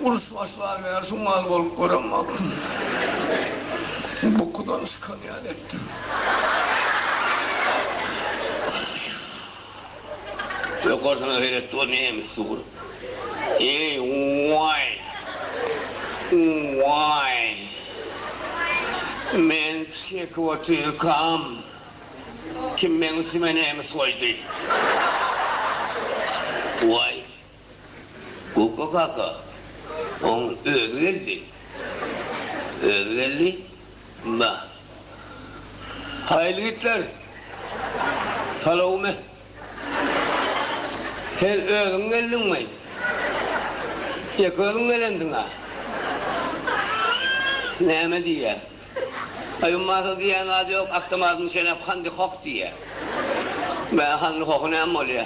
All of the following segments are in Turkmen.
uruş başlaly bäri şu mal bolup gören wagtym bukudan çykan ýaly etdim. Ýokarsyna seretdi, o nemis dur. Eý, waý! Waý! Men çekip otyrkam, kim meň üstüme nemis goýdy? Waý, Kukka kaka, oň özi geldi. Özi geldi? Bah. Haýyl gitler. Salowmy? Sen özüň geldiňmi? Ýeke özüň gelensiň-ä. Näme diýýä? Aý ummasa diýýän zady ýok, awtomatyny çenäp handi hok diýýä. Bä handi hoky näme bolýa?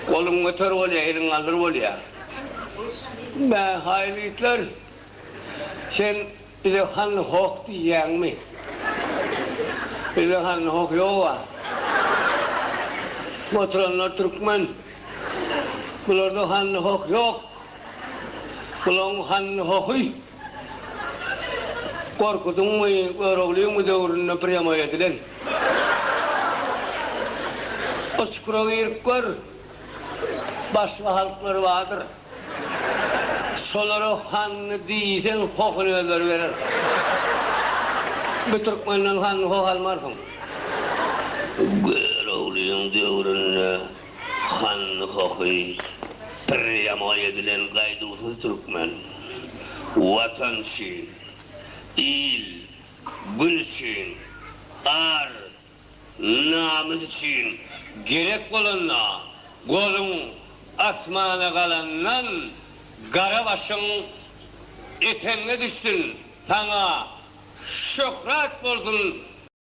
Goluň göter bolýa, eliň galdyr bolýa. Bä haýyl itler, sen Bize han hoh diýýäňmi? Bizde han hoh ýog-a. Oturanlar türkmen. Bularda han hoh ýok. Bulaň han hohy Gorkudyňmy, Göroglyňmy döwründe prýamoý edilen. O çukura girip gör, başga halklar bardyr. Şolara hanny diýseň hohuny özleri berer. Bir türkmenden hanny hoh almarsyň. Göroglyň döwründe hanny hohy prýamoý edilen gaýduwsyz türkmen. Watan üçin, il, gün üçin, ar, Namys üçin gerek bolanda goluň asmana galandan gara başyň etegiňe düşsün saňa şöhrat bolsun.